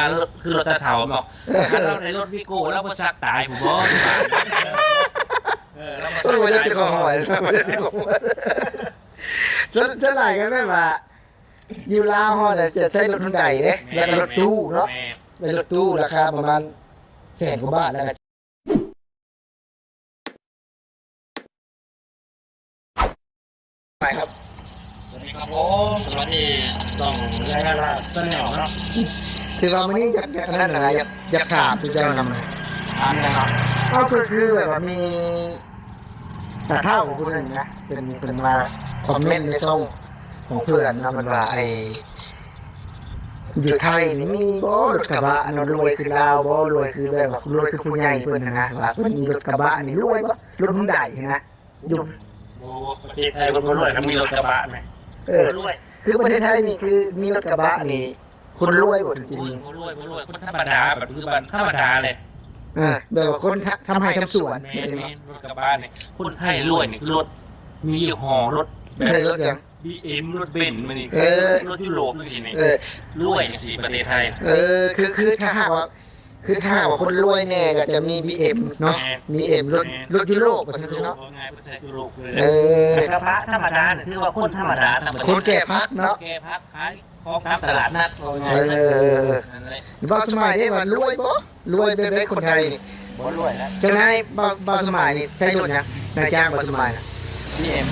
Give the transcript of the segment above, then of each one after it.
ລົດ ຄືລົດຕາເຖົ້າເນາະ. ເອີ ຄັນລາວໄດ້ລົດວີໂກ້ ລາວບໍ່ຊັກຕາຍພຸ້ນບໍ? ເອີ ລາວບໍ່ຊັກຕາຍ. ໂອ້ຍ ບໍ່ໄດ້ເຈັບຄໍຫອຍ ບໍ່ໄດ້ເຈັບຄໍຫອຍ. ສ່ວນ ສ່ວນຫຼາຍກໍແບບວ່າ ຢູ່ລາວເຮົານະ ຈະໃຊ້ລົດຮຸນໄດເດ້ ແມ່ນ ແລ້ວກໍລົດຕູ້ເນາະ. ແມ່ນ ແມ່ນ ເປັນລົດຕູ້ລາຄາປະມານແສນກວ່າບາດ ແລ້ວກໍ ໄປຄັບ ສະຫວັດດີຄັບຜົມ ສະຫວັດດີຊ່ອງເອື້ອຍລາວແຊນແນວເນາະ. ຖືວ່າມື້ນີ້ຢາກ ຢາກ ອັນນັ້ນນະ ຢາກ ຢາກຖາມຜູ້ເຈົ້ານຳນະ. ຖາມຫຍັງເນາະ? ເອົາ ກໍຄືແບບວ່າມີ ຕາເຖົ້າຜູ້ໜຶ່ງນະ ເພິ່ນ ເພິ່ນມາຄອມເມັນໃນຊ່ອງຂອງເພື່ອນເນາະ ເພິ່ນວ່າ ໄອ້ ຢູ່ໄທນີ້ມີບໍ່ລົດກະບະເນາະ ລວຍຄືລາວບໍ່ ລວຍຄືແບບວ່າ ລວຍຄືຜູ້ໃຫຍ່ເພິ່ນຫັ້ນນະ ວ່າເພິ່ນມີລົດກະບະນີ້ລວຍບໍ່ ລົດຮຸນໄດຫັ້ນນະ. ຢູ່ ບໍ່ ປະເທດໄທຄົນບໍ່ລວຍ ຄັນມີລົດກະບະນະ. ເອີ ບໍ່ລວຍ ຄືປະເທດໄທນີ້ ຄືມີລົດກະບະນີ້ ຄົນລວຍບໍ່ ຖືກ ຄົນ ບໍ່ລວຍ ບໍ່ລວຍ ຄົນທຳມະດາ ແບບ ຄືບ້ານທຳມະດາເລີຍ. ເອີ ແບບວ່າຄົນທຳ ທຳໄຮ່ທຳສວນ. ແມ່ນ ແມ່ນ ລົດກະບະນີ້ ຄົນໄທລວຍນີ້ຄືລົດ ມີຍີ່ຫໍ້ລົດແບບ ເອີ ລົດຫຍັງ? ບີເອັມ ລົດເບັນ ມື້ນີ້ ເອີ ລົດຢູໂຣບ ຈັ່ງຊີ້ນີ້. ເອີ ລວຍຈັ່ງຊີ້ປະເທດໄທ. ເອີ ຄື ຄືຖ້າຫາກວ່າ ຄືຖ້າຫາກວ່າຄົນລວຍແດ່ກໍຈະມີບີເອັມເນາະ. ແມ່ນ ບີເອັມ ລົດ ແມ່ນ ລົດຢູໂຣບ ວ່າຊັ້ນເນາະ. ເອີ ກະບະທຳມະດາ ຖືວ່າຄົນທຳມະດາ ທຳມະດາ ຄົນແກ່ຜັກເນາະ ແກ່ຜັກ ຂາຍຂອງຕາມຕະຫຼາດນັດ ເອີ ນັ້ນແຫຼະ. ບ່າວສະໝາຍເດ້ວ່າລວຍບໍ່ ລວຍແບບໃດຄົນໄທນີ້? ບໍ່ລວຍແລ້ວ. ເຈົ້ານາຍ ບ່າວ ບ່າວສະໝາຍນີ້ໃຊ້ລົດຫຍັງ? ນາຍຈ້າງບ່າວສະໝາຍນະ ບີເອັມ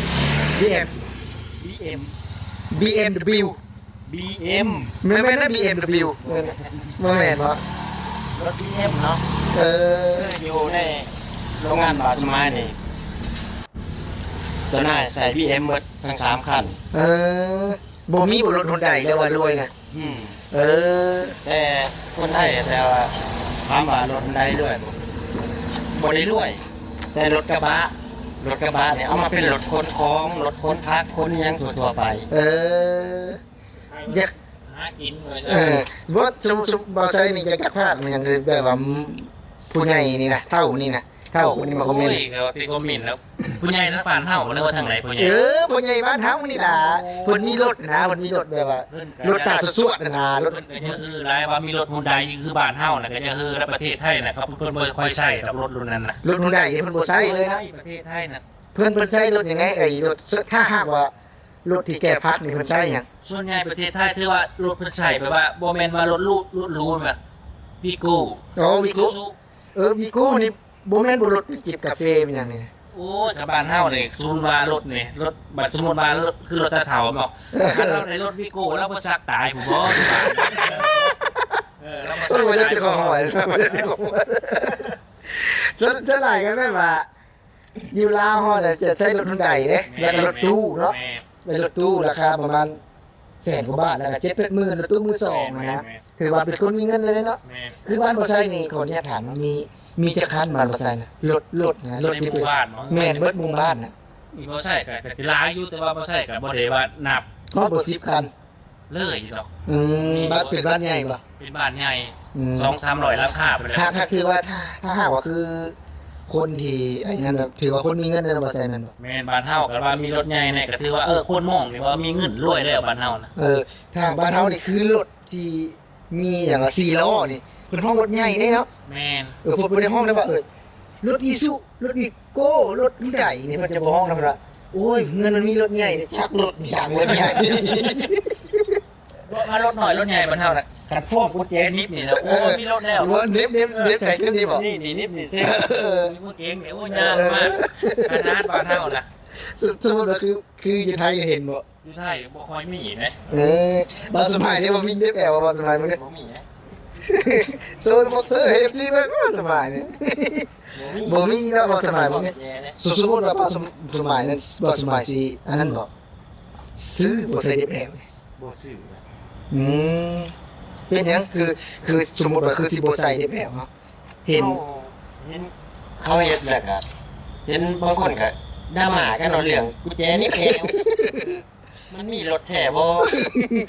ບີເອັມ ບີເອັມ ບີເອັມດັບເບິນຢູ ບີເອັມ ແມ່ນ ແມ່ນ ບີເອັມດັບເບິນຢູ ບໍ່ແມ່ນບໍ່? ລົດບີເອັມເນາະ. ເອີ ຢູ່ໃນໂຮງງານບ່າວສະໝາຍນີ້ ເຈົ້ານາຍໃຊ້ບີເອັມເບິດທັງສາມຄັນ. ເອີ ບໍ່ມີບໍ່ລົດຮຸນໄດ ຫຼືວ່າລວຍນະ? ອືມ ເອີ ແຕ່ຄົນໄທ ແຕ່ວ່າຖາມວ່າລົດຮຸນໄດລວຍບໍ່? ບໍ່ໄດ້ລວຍ ແຕ່ລົດກະບະ ລົດກະບະນີ້ເອົາມາເປັນລົດຂົນຂອງ ລົດຂົນຜັກຂົນຫຍັງທົ່ວໆໄປ. ເອີ ຢາກຫາກິນ ເອີ ບໍ່ ສົມ ສົມ ບ່າວໄຊນີ້ຢາກ ຢາກຝາກຫຍັງ ແບບວ່າຜູ້ໃຫຍ່ນີ້ນະ ເຖົ້ານີ້ນະ ເຖົ້າຄົນນີ້ມາຄອມເມັນ. ໂອ້ຍ ເຂົາຕິຄອມເມັນແລ້ວ ຜູ້ໃຫຍ່ທາງບ້ານເຮົາ ຫຼືວ່າທາງໃດຜູ້ໃຫຍ່? ເອີ ຜູ້ໃຫຍ່ບ້ານເຮົານີ້ລະ ເພິ່ນມີລົດນະ ເພິ່ນມີລົດແບບວ່າ ເພິ່ນກໍ ລົດຕາສວດໆຫັ້ນນະ ລົດ ເພິ່ນກໍຢ່າຮືຫຼາຍວ່າມີລົດຮຸນໄດຄືບ້ານເຮົານະ ກໍຢ່າຮື ແລ້ວປະເທດໄທນະ ເຂົາ ເພິ່ນບໍ່ຄ່ອຍໃຊ້ດອກລົດລຸ້ນນັ້ນນະ ລົດຮຸນໄດນີ້ເພິ່ນບໍ່ໃຊ້ເລີຍນະ ປະເທດໄທນະ. ເພິ່ນ ເພິ່ນໃຊ້ລົດຫຍັງໃນ ໄອ້ລົດ ຖ້າຫາກວ່າ ລົດທີ່ແກ່ຜັກນີ້ເພິ່ນໃຊ້ຫຍັງ? ສ່ວນໃຫຍ່ປະເທດໄທຖືວ່າລົດເພິ່ນໃຊ້ແບບວ່າບໍ່ແມ່ນວ່າລົດຫຼູ ລົດຫຼູແບບວີໂກ້. ອໍ ວີໂກ້ ເອີ ວີໂກ້ນີ້ບໍ່ແມ່ນບໍ່ ລົດເກັບກາເຟແມ່ນຫຍັງນີ້? ໂອ້ຍ ຖ້າບ້ານເຮົານີ້ ສົມມຸດວ່າລົດນີ້ ລົດ ບັດສົມມຸດວ່າລົດ ຄືລົດຕາເຖົ້າເນາະ ຄັນລາວໄດ້ລົດວີໂກ້ ລາວບໍ່ຊັກຕາຍພຸ້ນບໍ? ເອີ ລາວບໍ່ຊັກຕາຍ ບໍ່ໄດ້ເຈັບຄໍຫອຍ ບໍ່ໄດ້ເຈັບຄໍຫອຍ. ສ່ວນ ສ່ວນຫຼາຍກໍແບບວ່າ ຢູ່ລາວເຮົານະຈະໃຊ້ລົດຮຸນໄດເດ້ ແມ່ນ ແລ້ວກໍລົດຕູ້ເນາະ ແມ່ນ ແມ່ນ ລົດຕູ້ລາຄາປະມານແສນກວ່າບາດ ແລ້ວກໍເຈັດແປດໝື່ນ ລົດຕູ້ມືສອງຫັ້ນນະ ແມ່ນ ແມ່ນ ຖືວ່າເປັນຄົນມີເງິນເລີຍເນາະ ແມ່ນ ຄືບ້ານບ່າວໄຊນີ້ ຂໍອະນຸຍາດຖາມ ມີ ມີຈັກຄັນບ້ານບ່າວໄຊນະ ລົດ ລົດນະ ລົດທີ່ເປັນ ໃນໝູ່ບ້ານບໍ? ແມ່ນ ເບິດໝູ່ບ້ານນະ ມີບ່າວໄຊກໍ ກໍຊິຫຼາຍຢູ່ ແຕ່ວ່າບ່າວໄຊກໍບໍ່ໄດ້ວ່ານັບ ຮອດບໍ່ສິບຄັນ ເລີຍດອກ. ອືມ ບ້ານ ເປັນບ້ານໃຫຍ່ບໍ່? ເປັນບ້ານໃຫຍ່ ອືມ ສອງສາມຮ້ອຍຫຼັງຄາພຸ້ນແຫຼະ. ຫາກ ຫາກຖືວ່າ ຖ້າ ຖ້າຫາກວ່າຄືຄົນທີ່ ໄອ້ນັ້ນນະ ຖືວ່າຄົນມີເງິນແລ້ວບໍ່ ໃຊ່ແມ່ນບໍ່? ແມ່ນ ບ້ານເຮົາກໍວ່າມີລົດໃຫຍ່ແດ່ ກໍຖືວ່າ ເອີ ຄົນມອງນີ້ວ່າມີເງິນລວຍແລ້ວ ບ້ານເຮົານະ. ເອີ ທາງບ້ານເຮົານີ້ຄືລົດທີ່ມີຫຍັງວ່າສີ່ລໍ້ນີ້ ເພິ່ນຮ້ອງລົດໃຫຍ່ເດ້ເນາະ. ແມ່ນ ເອີ ເພິ່ນບໍ່ໄດ້ຮ້ອງໄດ້ວ່າ ເອີ ລົດອີຊູ ລົດວີໂກ້ ລົດໃດນີ້ ເພິ່ນຈະບໍ່ຮ້ອງນຳລະ. ໂອ້ຍ ເຮືອນມັນມີລົດໃຫຍ່ ຈັກລົດມີຫຍັງລົດໃຫຍ່ ບໍ່ວ່າລົດນ້ອຍລົດໃຫຍ່ບ້ານເຮົານະ ຄັນພວງກຸນແຈນິບນີ້ນະ ໂອ້ຍ ມີລົດແລ້ວ ເນັບ ເນັບ ເນັບໃສ່ຂຶ້ນນີ້ບໍ? ນີ້ ນີ້ ນິບນີ້ ເອີ ມີເກັ່ງນີ້ ໂອ້ຍ ຍ່າງມາ ຂະໜາດບ້ານເຮົານະ. ສົມ ສົມມຸດວ່າຄື ຄືຢູ່ໄທເຫັນບໍ່? ຢູ່ໄທບໍ່ຄ່ອຍມີເດ້. ເອີ ບ່າວສະໝາຍນີ້ບໍ່ມີເນັບແອວ ບ່າວສະໝາຍເບິ່ງເດ້ ບໍ່ມີເດ້. ໂຊ ບອກເຊີໃຫ້ເອັຟຊີເບິ່ງ ບ່າວສະໝາຍນີ້ ບໍ່ມີ ບໍ່ມີເນາະ ບ່າວສະໝາຍບໍ່ມີ. ສົມ ສົມມຸດວ່າບ່າວສະ ສະໝາຍນັ້ນ ບ່າວສະໝາຍຊິອັນນັ້ນບໍ່ ຊື້ບໍ່ໃສ່ເນັບແອວ? ບໍ່ຊື້. ອືມ ເປັນຫຍັງ ຄື ຄືສົມມຸດວ່າຄືຊິບໍ່ໃສ່ເນັບແອວເນາະ? ເຫັນ ເຮົາເຫັນເຂົາເຮັດແລ້ວກະ ເຫັນບາງຄົນກະດຣາມາກັນເນາະ ເລື່ອງກຸນແຈນິບແອວ ມັນມີລົດແທ້ບໍ່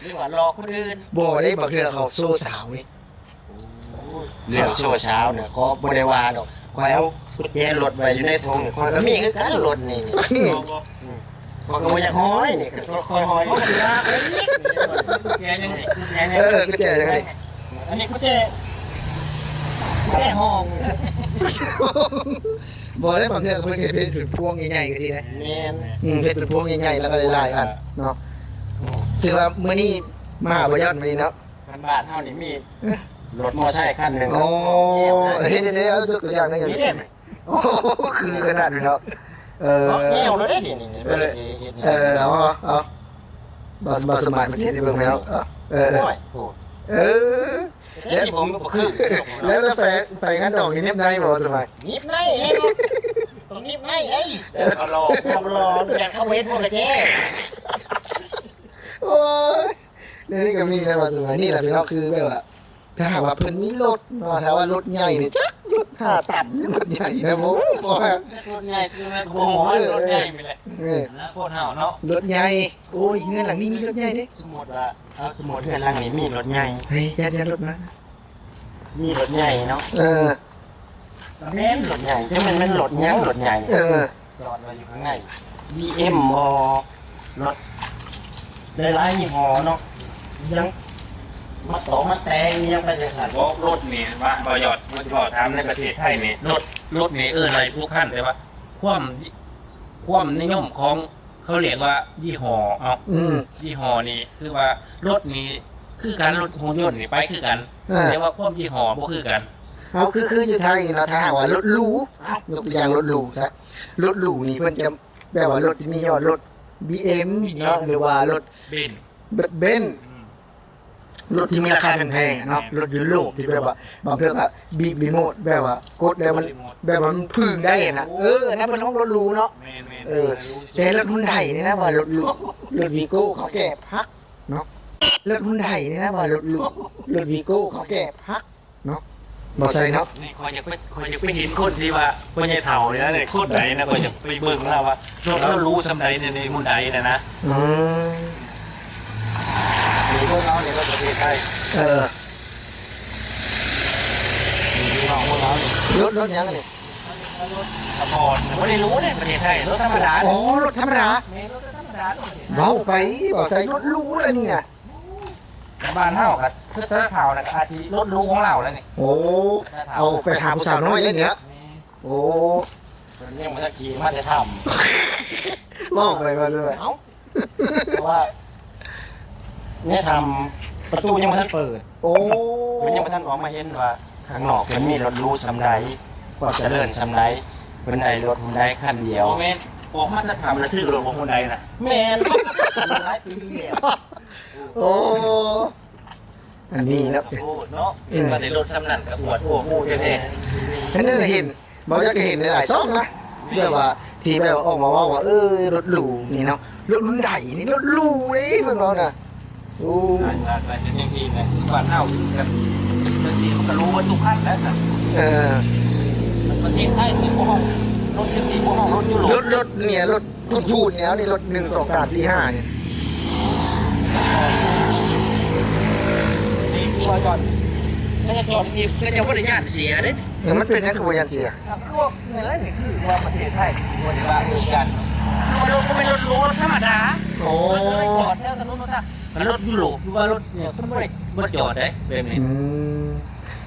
ຫຼືວ່າຫຼອກຄົນອື່ນ? ບໍ່ເດ້ ບາງເທື່ອເຂົາໂຊສາວເດ້. ໂອ້ຍ ເລື່ອງໂຊສາວນະ ຂ້ອຍບໍ່ໄດ້ວ່າດອກ ຂ້ອຍເອົາກຸນແຈລົດໄວ້ຢູ່ໃນຖົງນີ້ ຂ້ອຍກໍມີຄືກັນລົດນີ້. ບໍ່ ບໍ່ ອືມ ຂ້ອຍກໍບໍ່ຢາກຫ້ອຍນີ້ ຂ້ອຍຫ້ອຍ ຂ້ອຍຊິວ່າຂ້ອຍອີກ ກຸນແຈຍັງ ກຸນແຈຍັງ ເອີ ກຸນແຈຍັງ ໄດ້. ອັນນີ້ກຸນແຈ ກຸນແຈຫ້ອງ ບໍ່ໄດ້ ບາງເທື່ອເພິ່ນເຮັດເປັນພວງໃຫຍ່ໆ ກະຊິໄດ້ ແມ່ນ ອືມ ເຮັດເປັນພວງໃຫຍ່ໆ ແລ້ວກະຫຼາຍໆ ອັນເນາະ ຖືວ່າມື້ນີ້ມາຫາບໍ່ຢອດມື້ນີ້ເນາະ ຄັນບ້ານເຮົານີ້ມີລົດມໍໄຊຄັນໜຶ່ງ ໂອ້ ເຮັດໄດ້ ເອົາຍົກຕົວຢ່າງໄດ້ ໂອ້ ຄືຂະໜາດນີ້ເນາະ ເອີ ແນວແລ້ວເດ້ນີ້ ເອີ ເອີ ເອົາ ເອົາ ບໍ່ ບໍ່ສະມາດເຮັດໃຫ້ເບິ່ງແລ້ວ ເອີ ເອີ ໂອ້ຍ ເອີ ແລ້ວ ແລ້ວ ແລ້ວແຟນ ແຟນງານດອງນີ້ໜິບໃນບໍ່ສະມາດ ໜິບໃນແລ້ວ ຕ້ອງໜິບໃນໄດ໋ ເອີ ເຂົາຫຼອກ ເຂົາຫຼອກ ຢາກເຂົ້າເຮັດພວກກະແຈ ໂອ້ຍ ແນວນີ້ກະມີແລ້ວວ່າ ສະມາດນີ້ລະພີ່ນ້ອງ ຄືແບບວ່າ ຖ້າຫາກວ່າເພິ່ນມີລົດເນາະ ຖ້າວ່າລົດໃຫຍ່ນີ້ ຈັກລົດຫ້າຕັນ ລົດໃຫຍ່ນະ ໂອ້ຍ ລົດໃຫຍ່ຄືແມ່ນ ໂອ້ຍ ລົດໃຫຍ່ນີ້ແຫຼະ ເອີ ນະ ຄົນເຮົາເນາະ ລົດໃຫຍ່ ໂອ້ຍ ເຮືອນຫຼັງນີ້ມີລົດໃຫຍ່ເດ້ ສົມມຸດວ່າ ເອົາ ສົມມຸດເຮືອນຫຼັງນີ້ມີລົດໃຫຍ່ ເຮີ້ຍ ຢ່າ ຢ່າລົດມາ ມີລົດໃຫຍ່ເນາະ ເອີ ກະແມ່ນລົດໃຫຍ່ ຈັກແມ່ນ ແມ່ນລົດຫຍັງ ລົດໃຫຍ່ ເອີ ຈອດໄວ້ຢູ່ຂ້າງໃນ ບີເອັມບໍ ລົດຫຼາຍໆຍີ່ຫໍ້ເນາະ ຍັງມາຕໍ່ມາແຕ່ງອີ່ຫຍັງໄປຈັ່ງຊັ້ນ ບໍ່ ລົດນີ້ວ່າ ບໍ່ຢອດ ບໍ່ຊິເວົ້າຖາມໃນປະເທດໄທນີ້ ລົດ ລົດນີ້ເອີ້ນວ່າຜູ້ຄັນ ແຕ່ວ່າຄວາມ ຄວາມນິຍົມຂອງ ເຂົາລຽກວ່າຍີ່ຫໍ້ ເອົາ ອືມ ຍີ່ຫໍ້ນີ້ຄືວ່າລົດນີ້ຄືກັນ ລົດຫົ່ນຍົນນີ້ໄປຄືກັນ ເອີ ແຕ່ວ່າຄວາມຍີ່ຫໍ້ບໍ່ຄືກັນ ເອົາ ຄື ຄືຢູ່ໄທນີ້ເນາະ ຖ້າຫາກວ່າລົດຫຼູ ຍົກຕົວຢ່າງລົດຫຼູຊະ ລົດຫຼູນີ້ເພິ່ນຈະ ແບບວ່າລົດຊິມີຍ້ອນລົດບີເອັມເນາະ ຫຼືວ່າລົດເບນ ລົດເບນ ອືມ ລົດທີ່ມີລາຄາແພງໆເນາະ ລົດຢູໂຣບທີ່ແບບວ່າ ບາງເທື່ອກະບີບຣີໂມດ ແບບວ່າກົດແລ້ວມັນ ແບບວ່າມັນຜຶ່ງໄດ້ຫັ້ນນະ ເອີ ນັ້ນເພິ່ນຮ້ອງລົດຫຼູເນາະ ແມ່ນໆ ເອີ ແຕ່ລົດຮຸນໄດນີ້ນະວ່າລົດຫຼູ ລົດວີໂກ້ເຂົາແກະພັກເນາະ ລົດຮຸນໄດນີ້ນະວ່າລົດຫຼູ ລົດວີໂກ້ເຂົາແກະພັກ ເນາະ ບໍ່ໃສ່ເນາະ ນີ້ຂ້ອຍຢາກໄປ ຂ້ອຍຢາກໄປເຫັນຄົນທີ່ວ່າພໍ່ໃຫຍ່ເຖົ້ານີ້ນະ ຄົນໃດນະ ຂ້ອຍຢາກໄປເບິ່ງລາວວ່າລົດລາວຫຼູສ່ຳໃດໃນ ໃນຮຸນໄດນະນະ ອືມ ນີ້ເບິ່ງເອົານີ້ ລົດປະເທດໄທ ເອີ ນີ້ພີ່ນ້ອງເບິ່ງເອົານີ້ ລົດ ລົດຫຍັງອັນນີ້ ລົດສະປອດ ບໍ່ໄດ້ຫຼູເດ້ປະເທດໄທ ລົດທຳມະດາ ອໍ ລົດທຳມະດາ ແມ່ນ ລົດທຳມະດາ ເວົ້າໄປ ເວົ້າໃສ່ລົດຫຼູແລ້ວນີ້ນະ ບ້ານເຮົາກະຄືເຖົ້ານະ ກະອາດຊິລົດຫຼູຂອງລາວແລ້ວນີ້ ໂອ້ ເອົາໄປຫາຜູ້ສາວນ້ອຍແລ້ວນີ້ ໂອ້ ເພິ່ນຍັງບໍ່ທັນຂີ່ມາແຕ່ຖ້ຳ ເວົ້າໄປວ່າເລີຍ ເອົ້າ ເພາະວ່າໃນຖ້ຳປະຕູຍັງບໍ່ທັນເປີດ ໂອ້ ເພິ່ນຍັງບໍ່ທັນອອກມາເຫັນວ່າຂ້າງນອກເພິ່ນມີລົດຫຼູສ່ຳໃດ ຄວາມຈະເລີນສ່ຳໃດ ເພິ່ນໄດ້ລົດຮຸນໄດຄັນດຽວ ບໍ່ແມ່ນ ອອກມາແຕ່ຖ້ຳລະຊື້ລົດຮອນໄດນະ ແມ່ນ ຫຼາຍປີແລ້ວ ໂອ້ ອັນນີ້ເນາະ ໂອ້ເນາະ ເອີ ເຫັນວ່າໄດ້ລົດສ່ຳນັ້ນກະອວດໂອ້ໂຫແທ້ໆ ອັນນັ້ນເຫັນ ບໍ່ຢາກເຫັນຫຼາຍໆຊ່ອງນະ ແບບວ່າທີ່ແບບວ່າອອກມາເວົ້າວ່າ ເອີ ລົດຫຼູນີ້ເນາະ ລົດຮຸນໄດນີ້ ລົດຫຼູເດ້ ເພິ່ນເວົ້ານະ ໂອ້ ຫຼາຍໆ ຫຼາຍໆ ຈັ່ງຊີ້ນະ ບ້ານເຮົາກະຈັ່ງຊີ້ ມັນກະຫຼູເບິດທຸກຄັນແຫຼະຊັ້ນ ເອີ ປະເທດໄທມີບໍ່ ລົດຈັ່ງຊີ້ບໍ່ ລົດຢູ່ ລົດ ລົດນີ້ ລົດ ຄູນໆ ແນວນີ້ ລົດ ໜຶ່ງ ສອງ ສາມ ສີ່ ຫ້າ ນີ້ ນີ້ຄືວ່າຈອດ ຖ້າຈະຈອດທີ່ ເຂົາເຈົ້າບໍ່ໄດ້ຢ້ານເສຍເດ້ ເອີ ມັນເປັນຫຍັງຄືບໍ່ຢ້ານເສຍ ຄືວ່າ ຄືວ່າປະເທດໄທ ບໍ່ໄດ້ວ່າຄືກັນ ຄືວ່າລົດບໍ່ແມ່ນລົດຫຼູ ລົດທຳມະດາ ໂອ້ ມັນບໍ່ໄດ້ຈອດແຖວຖະໜົນຫົນທາງ ຄັນລົດຢູໂຣບ ຫຼືວ່າລົດຫຍັງ ເພິ່ນບໍ່ໄດ້ ບໍ່ຈອດເດ້ ແບບນີ້ ອືມ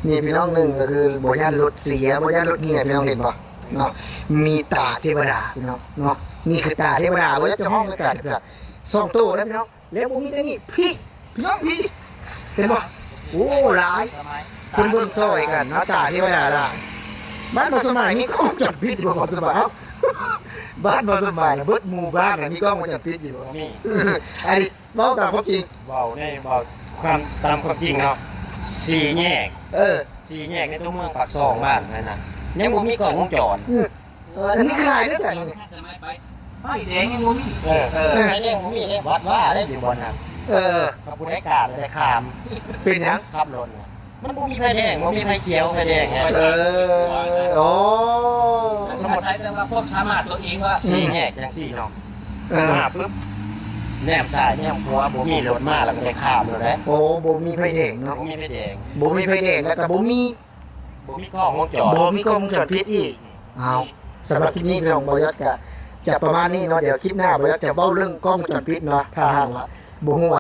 ນີ້ພີ່ນ້ອງ ໜຶ່ງກະຄືບໍ່ຢ້ານລົດເສຍ ບໍ່ຢ້ານລົດເຫຍ ພີ່ນ້ອງເຫັນບໍ່? ເນາະ ມີຕາເທວະດາພີ່ນ້ອງເນາະ ນີ້ຄືຕາເທວະດາ ບໍ່ຢາກຈະຮ້ອງແມ່ນຕາເທວະດາ ສອງໂຕໄດ໋ພີ່ນ້ອງ ແລ້ວບໍ່ມີແຕ່ນີ້ ພີ້ ພີ່ນ້ອງພີ້ ເຫັນບໍ່? ໂອ້ ຫຼາຍ ເພິ່ນເບິ່ງຊ່ອຍກັນເນາະ ຕາເທວະດາຫຼາຍ ບ້ານບໍ່ສະໝາຍມີກ້ອງວົງຈອນປິດບໍ່ ບໍ່ສະໝາຍ ເອົ້າ ບ້ານບໍ່ສະໝາຍເບິດໝູ່ບ້ານນະ ມີກ້ອງວົງຈອນປິດຢູ່ບໍ່? ມີ ອັນນີ້ ເວົ້າຕາມຄວາມຈິງ ເວົ້າໃນ ເວົ້າຄວາມ ຕາມຄວາມຈິງເນາະ ສີ່ແຍກ ເອີ ສີ່ແຍກໃນຕົວເມືອງປາກຊ່ອງບ້ານນັ້ນນະ ຍັງບໍ່ມີກ້ອງວົງຈອນ ອື ເອີ ອັນນີ້ຄືຫຼາຍເດ້ ແຕ່ນີ້ ໄຟແດງຍັງບໍ່ມີ ເອີ ເອີ ໄຟແດງບໍ່ມີເດ້ ວັດວ່າໄດ້ຢູ່ບ່ອນນັ້ນ ເອີ ຖ້າຜູ້ໃດກາດແລ້ວໄດ້ຂ້າມ ເປັນຫຍັງ? ຂັບລົດນະ ມັນບໍ່ມີໄຟແດງ ບໍ່ມີໄຟຂຽວໄຟແດງ ເອີ ໂອ້ ສະໝຸດ ອາໄສແຕ່ວ່າຄວາມສາມາດຕົວເອງວ່າ ສີ່ແຍກຈັ່ງຊີ້ເນາະ ເອີ ມາປຶບ ແນມຊ້າຍແນມຂວາ ບໍ່ມີລົດມາ ແລ້ວກະໄດ້ຂ້າມໂລດເດ້ ໂອ້ ບໍ່ມີໄຟແດງເນາະ ບໍ່ມີໄຟແດງ ບໍ່ມີໄຟແດງ ແລ້ວກະບໍ່ມີ ບໍ່ມີກ້ອງວົງຈອນ ບໍ່ມີກ້ອງວົງຈອນປິດອີກ ເອົ້າ ສຳລັບຄລິບນີ້ພີ່ນ້ອງ ບ່າວຍອດກະຈະປະມານນີ້ເນາະ ດຽວຄລິບໜ້າບ່າວຍອດຈະເວົ້າເລື່ອງກ້ອງວົງຈອນປິດເນາະ ຖ້າຫາກວ່າບໍ່ຮູ້ວ່າ